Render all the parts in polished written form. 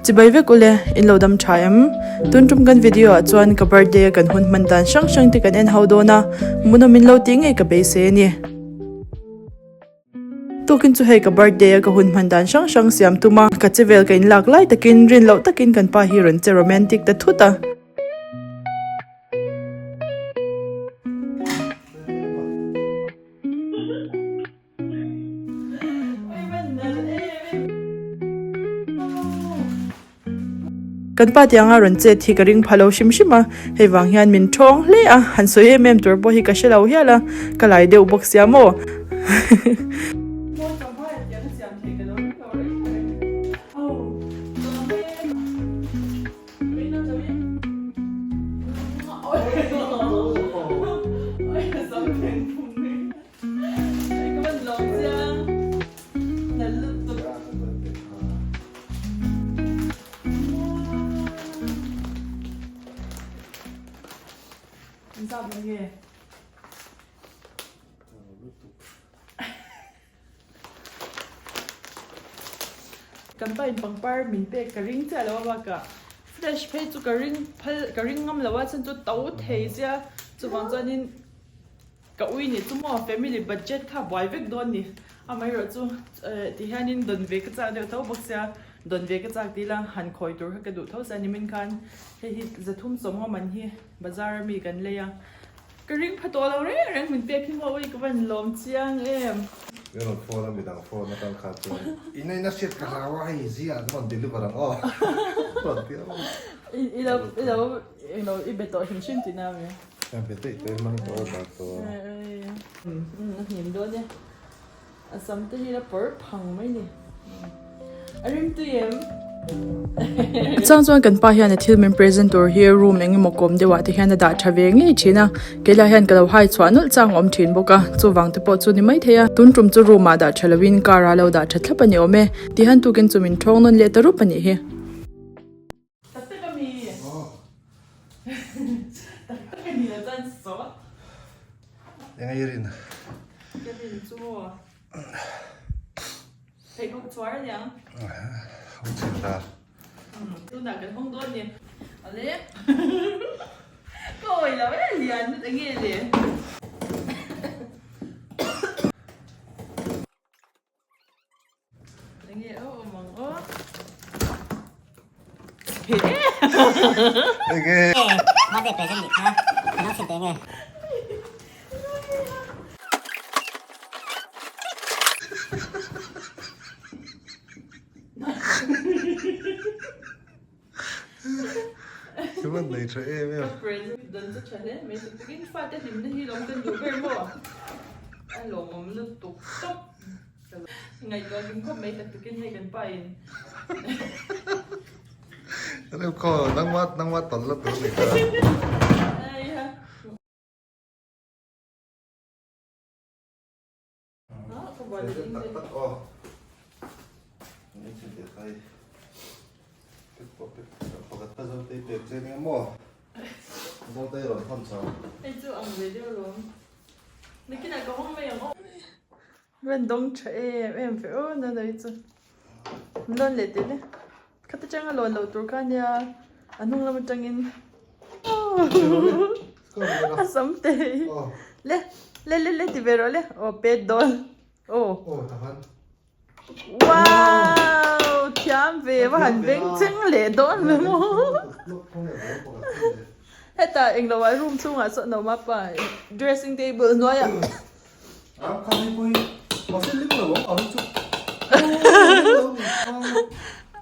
Chibai vek ule, in lo dam tha em? Tun tum kan video ah chuan ka birthday a kan hun hman dan hrang hrang te kan en ho dawn a, hmuhnawm in lo tih ngei ka beisei a ni. Tukin chu hei ka birthday a ka hun hman dan hrang hrang siam tum a, ka che vel ka in lak lai takin rin loh takin kan pa hi rawn che romantic ta thut a. Kan pa tianga rawn chet hi ka ring pha lo hrim hrim a, hei vang hian min thawng hle a, han sawi em em tur pawh hi ka hre lo hial a, ka lai deuh bawk sia maw. Kan pa in pangpar min pek ka ring chiah lo a bakah fresh phei chu ka ring phal ka ring ngam lo a chhan chu to thei sia chuvang chuanin Ka ui nih chu maw family budget kha buai vek dawn ni. Amaherawh chu ti hianin dawn ve ka chak deuh tho bawk sia, dawn ve ka chak tih la han khawi tur kha ka duh tho sia nimin khan hei hi zathum sawmnga man hi bazar a mi kan lei a, ka ring pha tawh lo reng reng min pek hi maw ui ka van lawm chiang em. I rawn phone a midang phone atang kha chuan in a in a hriat ka hlau a hei zia an rawn deliver ang aw rawn ti a. I lo i lo englo i be tawh hrim hrim tihna ami? Ka be daih tawh i mang tawh a dah tawh a. A hnim dawn e. A sam te hi la pawr phang mai ni. A rim tui em? A chang chuan kan pa hian a thil min present tur hi room eng emaw kawm deuh ah te hian a dah tha ve ngei thin a. Kei lah hian ka lo hai chhuah nawlh chang a awm thin bawk a, chuvang te pawh chu ni mai thei a. Tun tum chu room ah dah tha lo in car ah lo dah tha thlap a ni awm e. Tihan tukin chu min thawng nawn leh ta rup a nih hi. Tak tak a mi. Tak tak a ni lo chuan saw. Eng a i rin? Ka rin chu maw. Pheikhawk chhuar a niang. Hawng chhin ta. Tunah kan hawng dawn ni. Ale. Ka awi lo e lian lut enge le. Enge aw awm ang aw. Enge. Birthday present nih kha ka lo thlen teh nge. Chu van nei tha em em. Ka present dan chu tha hle mai tak takin fate hlimna hi lawm kan duh ber maw? A lawmawm lutuk tawp. Ngaihtuah kim khawp mai tak takin hei kan pa in. Rem khaw nangma nangma tawlh la tur ni kha. Aiha. Tak tak aw. Pakhat kha Zotei pek che nia maw? Zotei rawn hawn chho. Hei chu ang ve deuh alawm. Nikinah ka hawng mai ang aw. Rawn dawng tha em em ve aw na noi chu. Min lawn leh teh le. Khata changa lawn loh tur kha nia a hnung lam atangin a sam te le le le le ti ve rawh le aw pet dawn aw wow thiam ve va han beng cheng leh dawn ve maw hetah englo ah room chhungah sawn a awm a pa dressing table hnuaiah.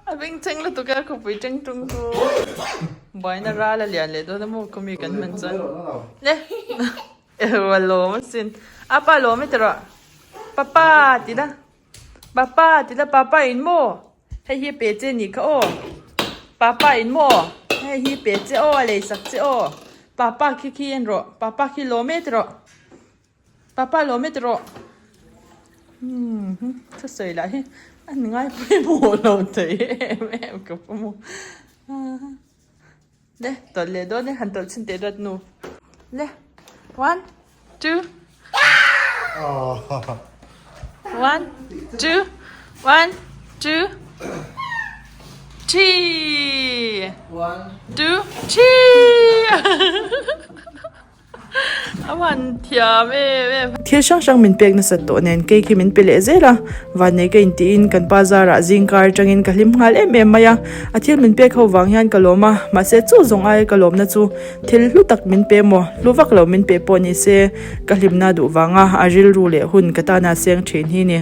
A beng cheng lutuk a khawpui teng tung chu buaina ral a lian leh dawn a maw khawmi kan hman chuan le a lawm asin a pa lawm e tiraw papa ti la papa ti la papa in maw hei hi pe che nih kha aw papa in maw hei hi pe che aw a lei sak che aw papa khi khi en rawh papa khi lawm e tiraw. Papa lo met rawh. Umm thusawi lah hi a ni ngai pawimawh lo thei em em ka pu maw. Le tawlh leh dawn e han tawlh chhin teh dawt nu. Le one two one two one two. Three. Two. Three. A van thiam em em. Thil hrang hrang min pek nasat tawh nen cake hi min pe leh zel a, vannei ka intiin kan pa zarah zingkar atangin ka hlim nghal em em mai a, a thil min pek ho vang hian ka lawm a, mahse chu zawng aia ka lawmna chu thil hlu tak min pe maw, hlu vak lo min pe pawh ni se ka hlimna duh vanga a rilru leh hun ka tana seng thin hi ni.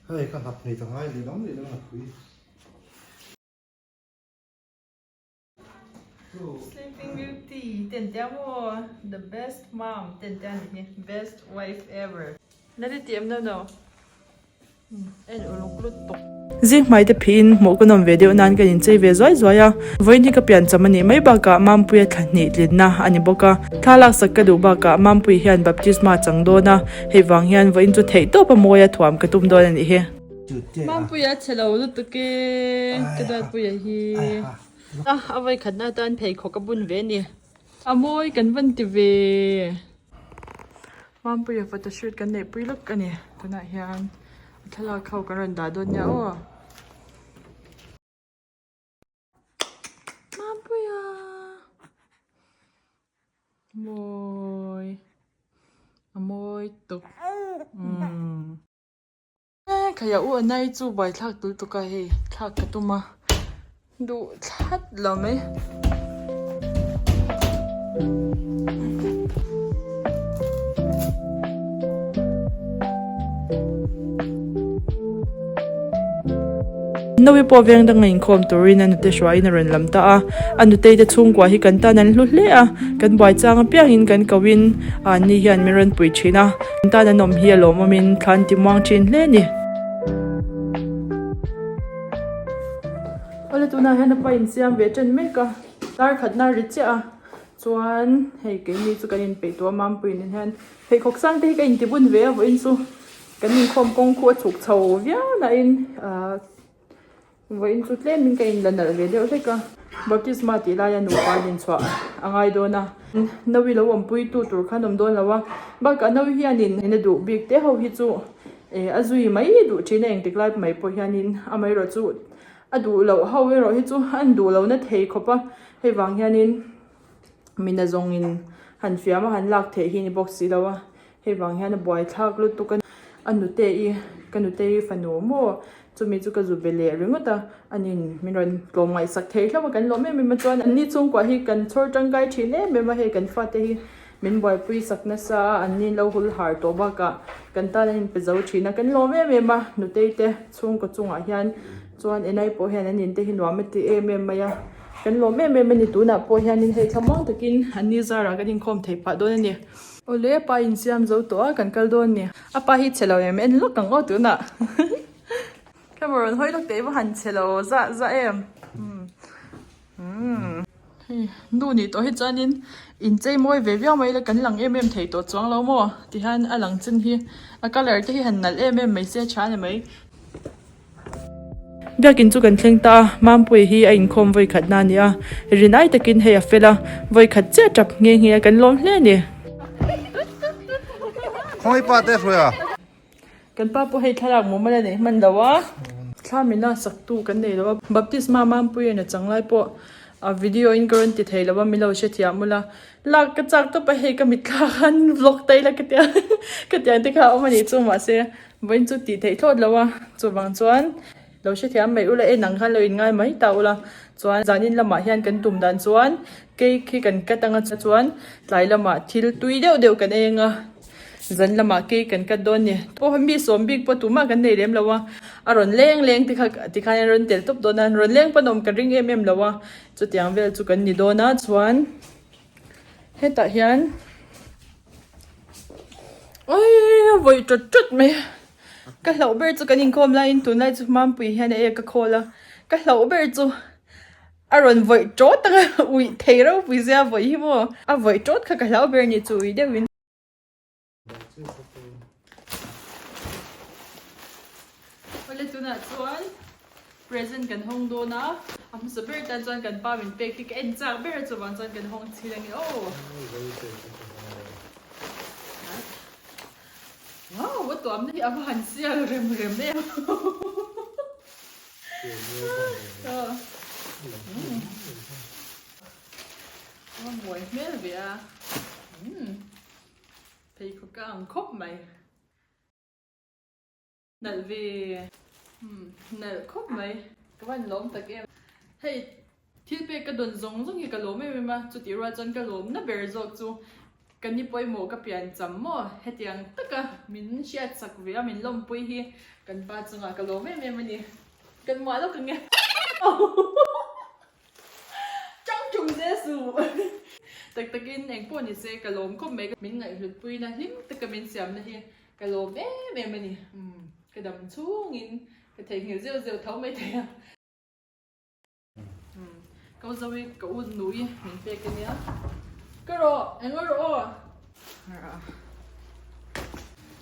Hei ka hnap hmei ta ngai leh lam leh lam a pui. Sleeping Beauty ten tia maw the best mom ten tia ni hi best wife ever. Nali ti em no no en uluk lut tuk. Zing hmai te phiin hmuh ka nawm ve deuh nan ka inchei ve zuai zuai a, vawiin hi ka piancham a nih mai bakah Mampuia thla hnih tlinna a ni bawk a, thla laksak ka duh bakah Mampui hian baptisma chang dawn a, hei vang hian vawiin chu theihtawp a mawia thuam ka tum dawn a nih hi. Mampuia chhe lo lutuk e ka duatpuia hi a vawi khatna atan pheikhawk a bun ve a ni a mawi kan van ti ve Mampuia photoshoot kan neih pui lawk a ni tunah hian a thlalak ho kan rawn dah dawn nia aw. Mampuia mawi a mawi tuk umm. Khaia u anai chu buai thlak tul tuk a hei thlak ka tum a duh thlat lo mai. Nawi pawh veng dang a inkhawm turin a nute hruaiin a rawn lam ta a, a nutei te chhungkua hi kan tan an hlu hle a, kan buai chang apiangin kan koin anni hian min rawn pui thin a. Kan tan an awm hi a lawmawmin thla an ti muang thin hle a ni. Awle tunah hian a pa insiam ve ṭan mek a, dar khatna a ri chiah a, chuan hei keini chu kan inpeih tawh a Mampui nen hian pheikhawk sang te hi ka inti bun ve a vawiin chu kan inkhawm kawng khu a chhuk chho viau nain ahh Vawiin chu tlemin ka inla nalh ve deuh hlek a, baptisma tih laia nupa dinchhuah a ngai dawn a, Nawi lo awmpui tu tur khan awm dawn lo a, bakah Nawi hianin ina duh bik te ho hi chu eh a zui mai duh thin a engtik lai mai pawh hianin amaherawh chu a duh loh ho erawh hi chu an duh lo na thei khawp a, hei vang hianin mina zawngin han fiam a han lak theih hi ni bawk si lo a. Hei vang hian a buai thlak lutuk a, a nute i ka nute i fanu maw chumi chu ka zu be leh ringawt a, anin min rawn tlawm ngaihsak thei hlauh a kan lawm em em a chuan anni chhungkua hi kan chhawr tangkai thin em em a hei kan fate hi min buaipui sak nasa a anni lo hul har tawh bakah kan tan an inpe zo thin a kan lawm em em a nutei te chhungkaw chungah hian chuan enai pawh hian an inte hi nuam a ti em em mai a kan lawm em em a ni tunah pawh hianin hei thlamuang takin anni zarah kan inkhawm theih phah dawn a ni. Awle pa in siam zo tawh a kan kal dawn ni. A pa hi chhe lo em en lawk ang aw tunah. Camera rawn hawi lawk teh i va han chhe lo zah zah em. Umm. Hei nu nih tawh hi chuanin inchei mawi ve viau mai ila kan lang em em thei tawh chuang lo maw tihian a lang chin hi a colour te hi han nalh em em mai se a tha a ni mai. Biakin chu kan thleng ta a, Mampuii hi a inkhawm vawi khat na a ni a, rinai takin hei a fel a, vawi khat chiah tap nghe nghe a kan lawm hle a ni. Khawi pa te hruai a? Kan pa pawh hei thlalak mumal a nei hman lo a, thla mina sak tu kan nei lo a, baptisma Mampuii a chang lai pawh a video in ka rawn ti thei lo a, min lo hrethiam ula, lak ka chak tawp a hei ka mitthla khan vlog ta ila ka tia ka tiang te kha a awm a nih chu mahse Vawiin chu tih theih thlawt lo a, chuvang chuan lo hrethiam mai ula en ang khan lo inngai mai ta ula, chuan zanin lamah hian kan tum dan chuan cake hi kan cut anga chuan tlai lamah thil tui deuh deuh kan ei anga zan lamah cake kan cut dawn ni. Pawh mi sawm bik pawh tumah kan nei lem lo a, a rawn leng leng te kha tikhan an rawn tel tawp dawn a, rawn leng pawn awm ka ring em em lo a, chutiang vel chu kan ni dawn a chuan hetah hian. Awii vawi tawt tawt mai ka hlauh ber chu kan inkhawm laiin tunlai chu Mampui hian a ek a khawl a ka hlauh ber chu A rawn vawih tawt ang a, uih thei ropui zia vawih hi maw? A vawih tawt kha ka hlau ber ni chu ui deuhin. Awle tunah chuan present kan hawng dawn a, a hmasa ber tan chuan kan pa min pek hi ka en chak ber a chuvang chuan kan hawng chhin ange aw. Wow, a tuamna hi a va han sial rem rem em. A va mawi hmel ve a. Pheikhawk ka ang khawp mai. Nalh ve. Nalh khawp mai. Ka van lawm tak em. Hei thil pek ka dawn zawng zawng hi ka lawm em em a, chutih rual chuan ka lawmna ber zawk chu ka ni pawimawh ka pian cham maw hetiang taka min hriatsak ve a min lawmpui hi kan pa chungah ka lawm em em a ni. Kan muah lawk ang e. Chang chung zel suh. Tak takin eng pawh ni se ka lawm khawp mai. Min ngaihhlutpuina hlim taka min siamna hi ka lawm em em a ni. Ka dam chhungin ka theihnghilh zeuh zeuh tho mai thei a. Ka u Zoe ka u nui min pek a nia. Ka rawh eng rawh aw.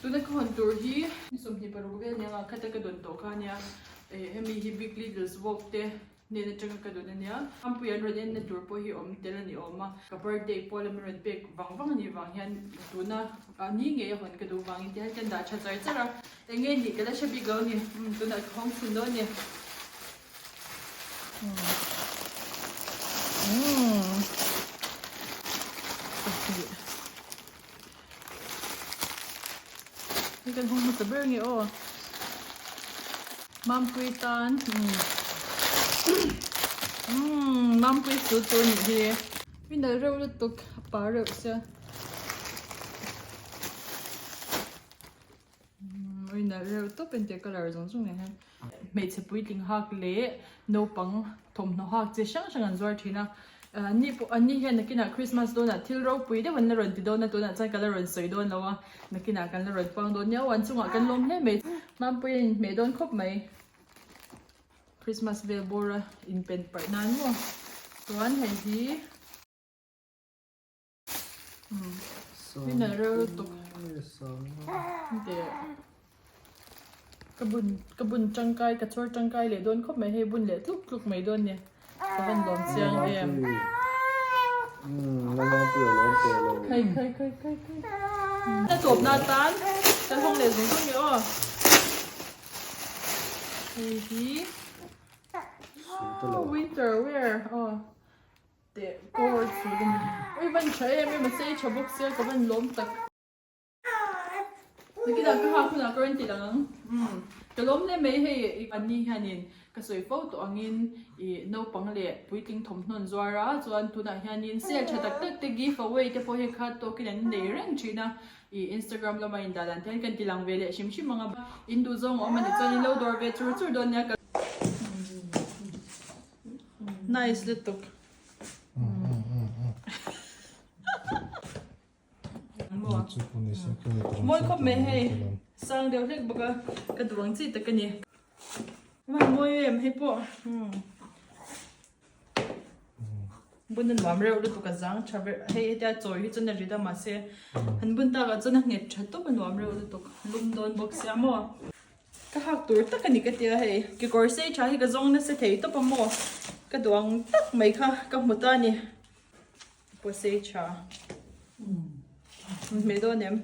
Tuna ka hawn tur hi 26 vel nia khata ka dawn tawh kha ania. Hemi hi Big Little Walk te hnen atanga ka dawn ania. Ampui an rawn enna tur pawh hi awm tel a ni awm a. Ka birthday pawh la min rawn pek vang vang a nih vang hian tuna ni ngei a hawn ka duh vangin ti hian kan dah tha char char a. Eng nge nih ka la hre bik lo a ni. Tunah ka hawng chhun dawn a ni. Hei kan hawng hmasa ber nge aw. Mampui tan umm Mampui sul tur nih hi. Mi nalh reuh lutuk a pa reuh sia. Ui nalh reuh tawp entir colour zawng zawng nen hian hmeichhe puitling hak leh naupang thawmhnaw hak chi hrang hrang an zuar thin a an ni pawh an ni hian nakinah Christmas dawnah thil ropui deuh an la rawn ti dawn a tunah chuan ka la rawn sawi dawn lo a nakinah kan la rawn puang dawn nia aw an chungah kan lawm hle mai Mampui a inhmeh dawn khawp mai Christmas vel bawr a inpen parh nan maw chuan hei hi. Min reuh lutuk ka bun ka bun tangkai ka chhawr tangkai leh dawn khawp mai hei bun leh tluk tluk mai dawn ni ka van lawm chiang em khai khai khai khai khai a tawp na tan kan hawng leh zung zung ni aw hei hi winter wear aw Teh cover chu ka ni. Ui van tha em em a sei tha bawk sia ka van lawm tak. Nikinah ka hak hunah ka rawn ti lang ang. Umm ka lawm hle mai hei an ni hianin ka sawi fo tawh angin ih naupang leh puitling thawmhnawn zuar a chuan tunah hianin sale tha tak tak te give away te pawh hei kha tawkin an nei reng thin a ih Instagram lama indah dan te hian kan ti lang ve leh hrim hrim ang a in duh zawng a awm a nih chuan in lo dawr ve chur chur dawn nia ka Nice lutuk. Mawi khawp mai hei sang deuh hlek bawk a ka duh ang chi tak a ni. Van mawi em hei pawh. Bun a nuam reuh lutuk a zang tha ber hei hetia chawi hi chuan a rit a mahse han bun takah chuan a nghet tha tawp a nuam reuh lutuk lum dawn bawk sia maw. Ka hak tur tak a ni ka tia hei, kekawr sei tha hi ka zawng nasa thei tawp a maw, ka duh ang tak mai kha ka hmu ta a ni, pawh sei tha hmeh dawn em?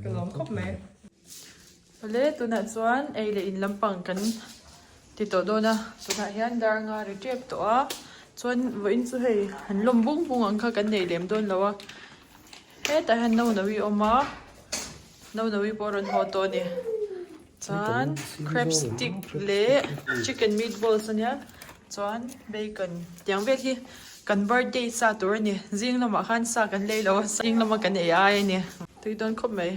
Ka lawm khawp mai. Awle tunah chuan ei leh in lampang kan ti tawh dawn a, tunah hian dar nga ri tep tawh a, chuan vawiin chu hei han lawm bung bung ang kha kan nei lem dawn lo a. Hetah hian no no-i awm a, no no-i pawh a rawn haw tawh a ni. Chuan crab stick leh chicken meat balls a nia, chuan bacon tiang vel hi kan birthday sa tur a ni. Zing lamah khan sa kan lei lo a, zing lama kan ei ai a ni. Tui dawn khawp mai.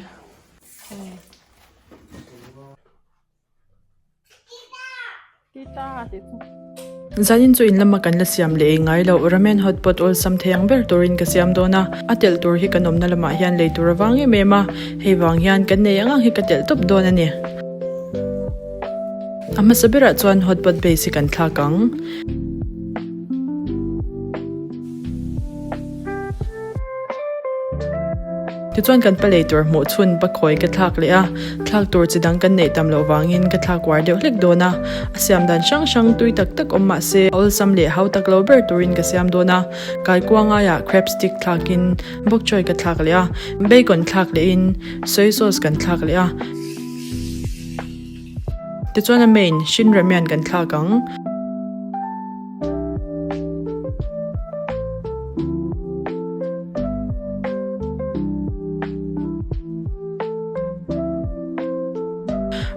Zanin chu in lama kan la siam leh ei ngai loh ramen hot pot awlsam thei ang ber turin ka siam dawn a, a telh tur hi kan awmna lamah hian lei tur avang em em a, hei vang hian kan nei ang ang hi ka telh tawp dawn a ni. A hmasa berah chuan hot pot base hi kan thlak ang. Tichuan kan palei tur hmuh chhun pakhawi ka thlak leh a, thlak tur chi dang kan neih tam loh vangin ka thlak uar deuh hlek dawn a. A siam dan hrang hrang tui tak tak awm mah se a awlsam leh hau tak lo ber turin ka siam dawn a. Kaikuang aiah crab stick thlakin bok choy ka thlak leh a, bacon thlak lehin soy sauce kan thlak leh a. Tichuan a main Shin Ramyun kan thlak ang.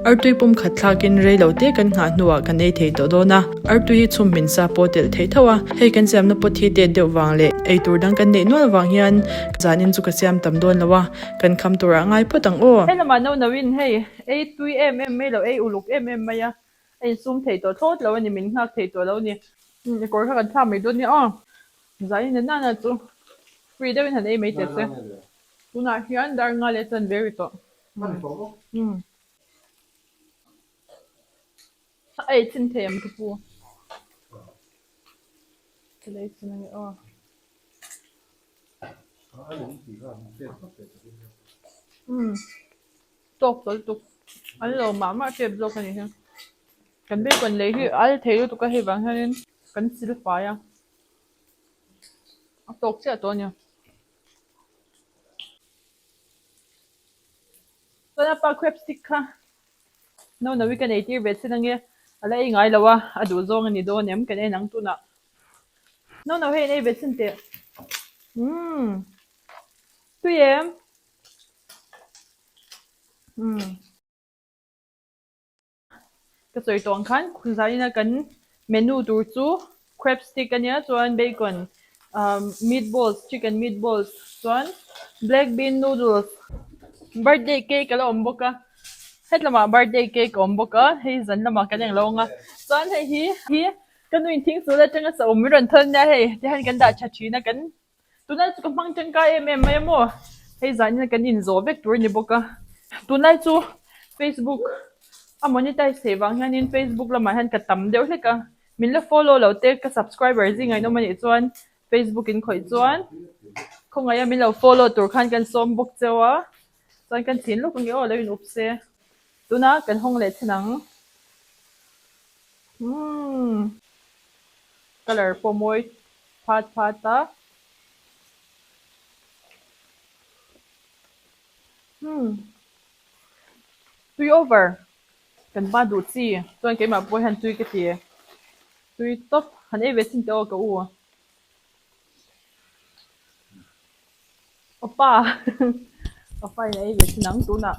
Artui pum khat thlakin rei lo te kan nghah hnuah kan ei thei tawh dawn a, artui hi chhum hmin sa pawh telh theih tho a, hei kan siamna pot hi tet deuh vang leh eitur dang kan neih nual vang hian zanin chu ka siam tam dawn lo a, kan kham turah ngai phawt ang aw. Hei lamah no no in hei ei tui em em mai lo ei uluk em em mai a, a insum thei tawh thlawt lo a ni, min nghak thei tawh lo a ni. I kawr kha kan thlak mai dawn nia aw, zanin na nana chu free deuhin han ei mai teh che. Tunah hian dar nga leh chuan ve ri tawh. A ei chhin thei ang ka pu. Ka lei chhin ange aw. Tawk tawlh tuk. An lo mah mah tep zawk a nih hi. Kan bacon lei hi al thei lutuk a hei vang hianin kan sil fai a. A tawk chiah tawh a nia. Chuan a pa crab stick kha no no hi ka nei tir ve chin ange a la ei ngai lo a a duh zawng a ni dawn em kan en ang tunah no no hei an ei ve chin teh umm tui em umm. Ka sawi tawh ang khan zaina kan menu tur chu crab stick ania chuan bacon ahh meatballs chicken meatballs chuan black bean noodles birthday cake a la awm bawk a hetlamah birthday cake a awm bawk a hei zan lamah kan englo ang a chuan hei hi hi ka nu in thingsul atanga sa awm min rawn thawn nia hei tihian kan dah tha thin a kan Tunlai chu ka hmang tangkai em em mai a maw? Hei zanin kan inzawh vek tur a ni bawk a. Tunlai chu Facebook a monetize theih vang hianin Facebook lamah hian ka tam deuh hlek a. Min la follow lo te ka subscriber zingah in awm a nih chuan Facebook in khawih chuan khawngaih a min lo follow tur khan kan sawm bawk cheu a. Chuan kan chhin lawk ang e aw lo in up se. Tuna kan hawng leh chhin ang. Umm. Colour pawh mawi phat phat a. Umm. Tui over. Kan hma duh chi. Chuan keimah pawh hian tui ka ti. Tui tawp. Han ei ve chhin teh aw ka u. Awpa Awpa in a ei ve thin ang tunah.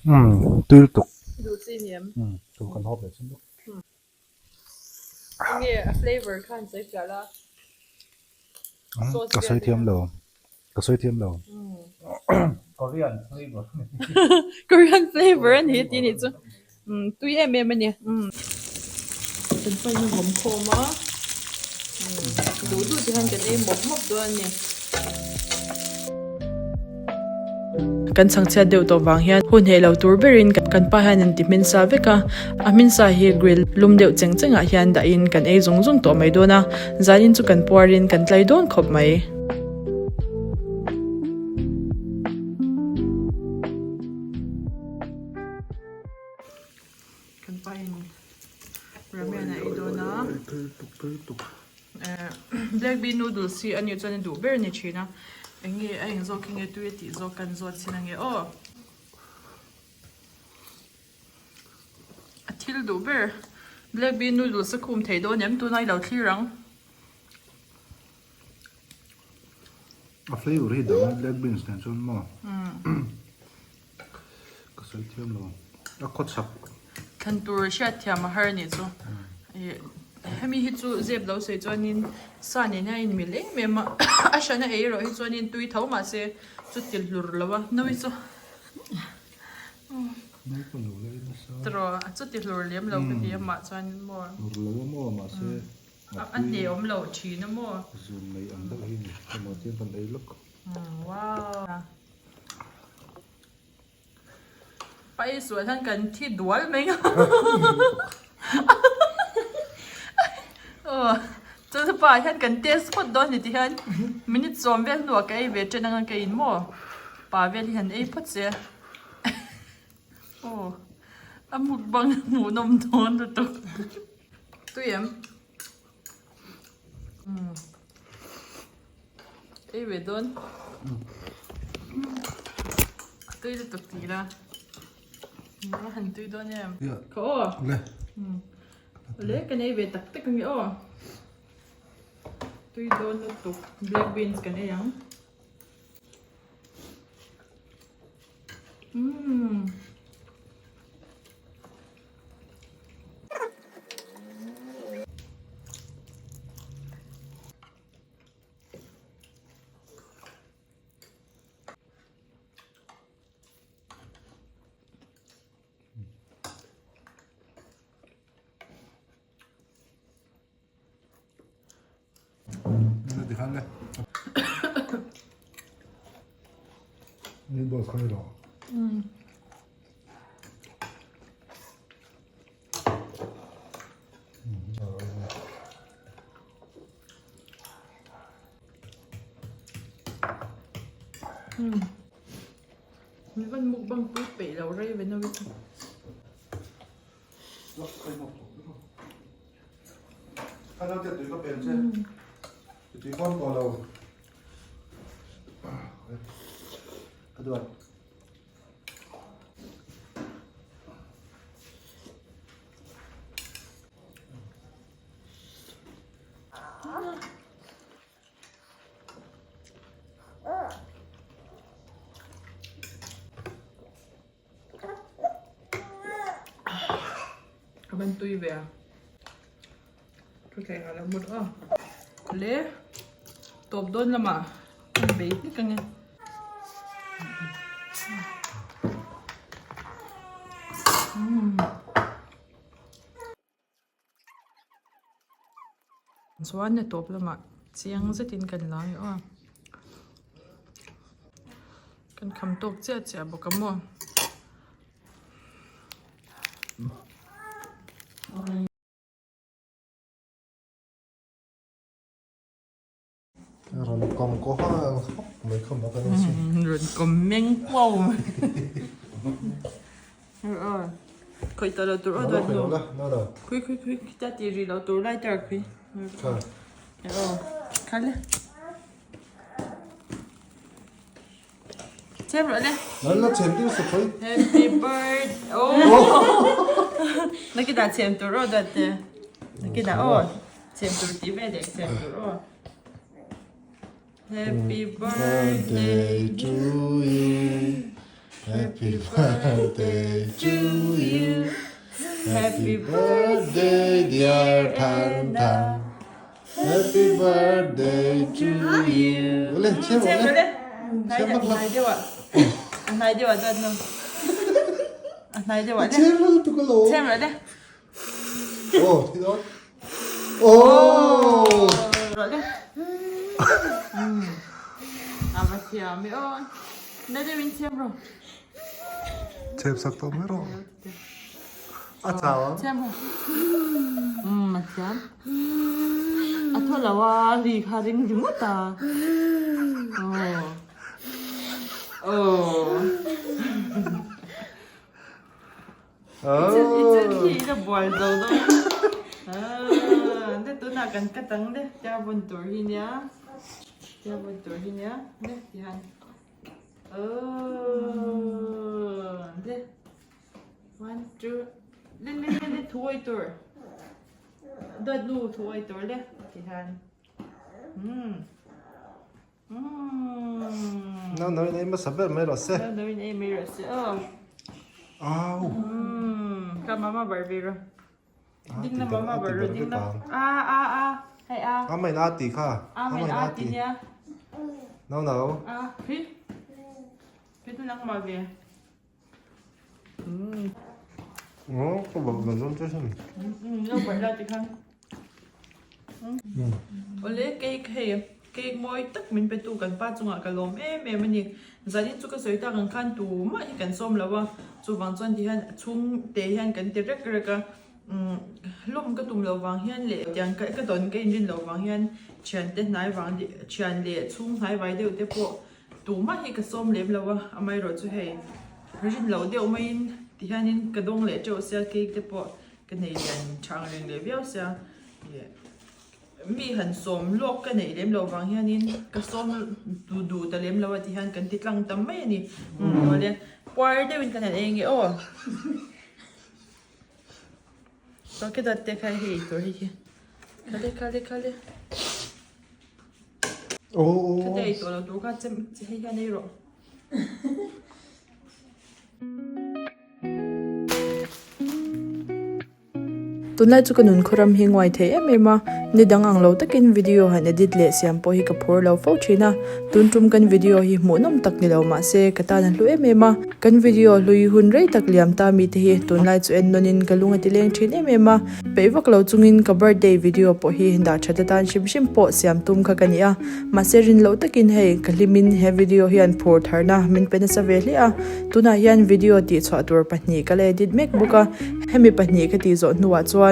Umm tui lutuk. Duh chi ni em? Umm tun kan haw ve chin bawk. Enge a flavor kha an sawi fiah la. Ka sawi thiam lo. Ka sawi thiam lo. Korean flavor. Korean flavor a ni tih nih chu. Umm tui em em a ni. Umm kan pain a vawm khawm a. Umm duh duh te hian kan ei mawp mawp dawn a ni. Kan chhangchhiat deuh tawh vang hian hun heh lo tur berin kan pa hian an ti hmin sa vek a. A hmin sa hi grill lum deuh cheng cheng ah hian dahin kan ei zung zung tawh mai dawn a. Zanin chu kan puarin kan tlai dawn khawp mai. Kan pa in ramen a ei dawn a black bean noodles hi a nih chuan a duh ber a ni thin a eng nge a eng zawk hi nge tui a tih zawk kan zawt chin ange aw a thil duh ber black bean noodles a khum thei dawn em tunah i lo thlir ang. A flavor hi dang a black beans nen chuan maw ka sawi thiam lo a khaw chak. Thlan tur hriat thiam a har anih chu hemi hi chu zep lo sawi chuanin sa nen hian a inmil em em a a hran a ei erawh hi chuanin tui tho mahse chu ti hlur lo a no hi chu tiraw chu ti hlur lem lo ka ti a mah chuanin maw hlur lo a maw mahse A hne awm lo thin a maw? Zun nei ang deuh hi ni. Emaw chian kan ei lawk. Wow. Pa ei sual hian kan thi dual mai nga. Aw chuan pa hian kan test phawt dawn ni ti hian minute sawm vel hnuah ka ei ve ṭan anga ka in maw pa vel hi han ei phawt se aw a mukbang hmuhnawm dawn lutuk tui em. Ei ve dawn. Tui lutuk ti ila. A han tui dawn em. Ka aw. Le. Le kan ei ve tak tak ange aw. Tui dawn lutuk black beans kan ei ang. Umm. Meatballs kha i lo. Min van mukbang pui peih lo rei ve no i. A ban tui ve a thuthleng ah lo mut aw le tawp dawn lamah an bei hlek ange. Chuan a tawp lamah chiang zetin kan la ang aw kan kham tawk chiah chiah bawk a maw. Rawn kawm kaw ha ang khawp mai kha maw kan inchhung. Rawn kawm meng kuau mai. Khawih tawh lo tur aw dawn nu. Khui khui khui khita ti ri lo tur lai tar khui. Kha. Aw kha le. Chem rawh le. Nan la chem deuh sa khawi. Happy birthday. Oh. Nakita chem tur aw dat te. Nakita aw. Chem tur ti ve leh chem tur aw. Happy birthday to you. Happy birthday to you. Happy birthday dear Than Than. Happy birthday to you. Le, chem rawh le. Chem rawh le. Hnai deuh ah. Hnai deuh ah dawt nu. Hnai deuh ah le. Chem rawh tuk alo. Chem rawh le. Oh, thi dawn. Oh. Rawh le. A va thiam e aw. Na deuh in chem rawh. Chem sak tawh mai rawh. A chau ang. Thiam ho. Um, a thiam. A thaw lo a, ri kha ring ringawt a. Oh. Oh. I chil khi i la bual zo dawn. Ah, de tunah kan cut ang de. Tia bun tur hi nia. Tia bun tur hi nia. De, tihan. Oh, de. One, two, le le le le thuai tur. Dawt nu thuai tur le ti han. Hmm. Hmm. No no in ei hmasa ber mai rawh se. No no in ei mai rawh se aw. Au. Hmm. Ka mama bar ve ro. Ding na mama bar ro ding na. A a a. Hei a. A mai na ti kha. A mai na ti nia. No no. A hi. Hi tu nang ma ve. Awle cake hei. Cake mawi tak min pe tu kan pa chungah ka lawm em em a ni. Zanin chu ka sawi tak ang khan tumah hi kan sawm lo a, chuvang chuan ti hian chhung te hian kan ti rek rek a, umm hlawm ka tum loh vang hian leh tiang ka ka dawn ka inrin loh vang hian thiante hnai vang thian leh chhung hnai vai deuh te pawh tumah hi ka sawm lem lo a, amaherawh chu hei rin loh deuh maiin ti hianin ka dawng leh teuh sia cake te pawh ka nei lian tha ang reng leh viau sia leh. Mi han sawm lawk ka neih lem loh vang hianin ka sawm duh duh ta lem lo a ti hian kan ti tlang tam mai a ni. Umm awle puar deuhin kan han ei nge aw. Chuan dat te kha hei eitur hei khi. Khale khale khale. Khate ei tawh lo tur kha chem hei hian ei rawh. Tunlai chu ka nun khawram hi nguai thei em em a, ni dang ang lo takin video han edit leh siam pawh hi ka phur lo fo thin a, tun tum kan video hi hmuhnawm tak ni lo mahse ka tan a hlu em em a, kan video hlui hun rei tak liam ta mite hi tunlai chu en nawnin ka lung a ti leng thin em em a, peih vak lo chungin ka birthday video pawh hi dah that atan hrim hrim pawh siam tum kha ka ni a, mahse rin loh takin hei ka hlimin he video hian phur tharna min pe nasa ve hle a. Tunah hian video tihchhuah tur pahnih ka la edit mek bawk a, hemi pahnih ka tih zawh hnuah chuan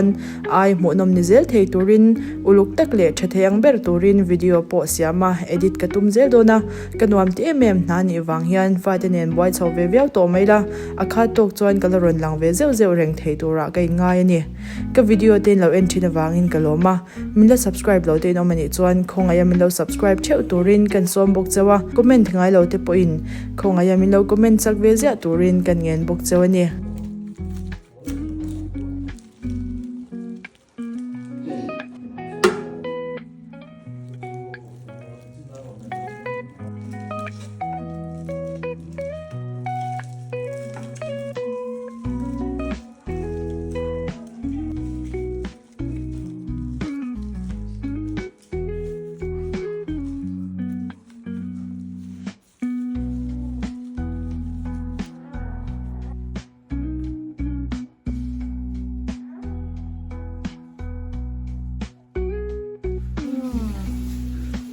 ai hmuhnawm ni zel thei turin uluk tak leh tha thei ang ber turin video pawh siam a edit ka tum zel dawn a, ka nuam ti em em hna nih vang hian fate nen buai chho ve viau tawh mai la, a khat tawk chuan ka la rawn lang ve zeuh zeuh reng thei turah ka inngai a ni. Ka video te in lo en thin avangin ka lawm a, min la subscribe lo te in awm a nih chuan khawngaih a min lo subscribe theuh turin kan sawm bawk cheu a, comment ngai lo te pawhin khawngaih a min lo comment chak ve ziah turin kan ngen bawk cheu a ni.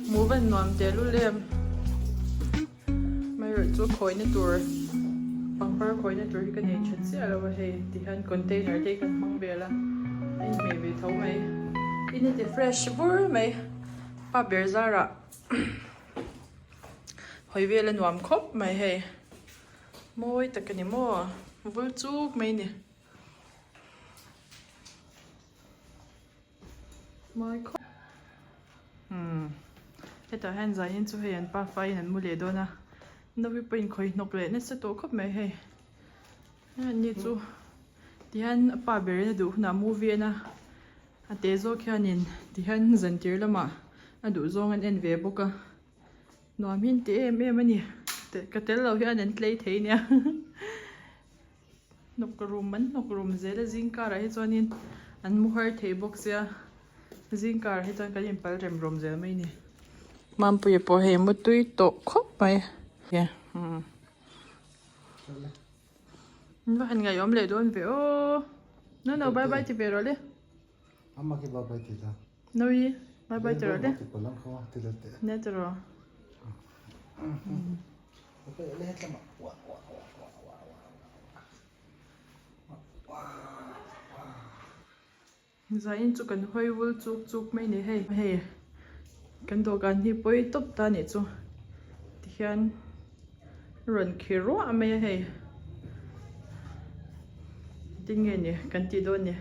Hmuh van nuam teh lul em amaherawh chu khawihna tur pangpar khawihna tur hi ka nei tha chiah lo a hei tihian container te hi kan hmang vel a a inhmeh ve tho mai in a ti fresh vur mai pa ber zarah hawi vel a nuam khawp mai hei mawi tak a ni maw vul chuk mai a ni. Mawi khawp umm hetah hian zanin chu hei an pafa in an mu leh dawn a nawi pawh in khawih hnawk leh nasa tawh khawp mai hei ani chu tihian a pa ber in a duh hunah movie a en a a te zawk hianin tihian zantir lamah a duh zawng an en ve bawk a nuam hi an ti em em a ni ka tel loh hian an tlei thei nia. Hnawk rum an hnawk rum zel a zing karah hi chuanin an mu har thei bawk sia zing karah hi chuan kan inpal rem rawm zel mai a ni. Mampuia pawh hei mu tui tawh khawp mai umm va han ngaihawm leh dawn ve aw no no bye bye ti ve rawh le. Noi bye bye ti rawh le. Ne ti rawh. Zain chu kan hawi vul chuk chuk mai ni hei hei kan dawhkan hi pawi tawp ta nih chu tihian rawn khi ruah mai a hei tinge ni kan tih dawn ni.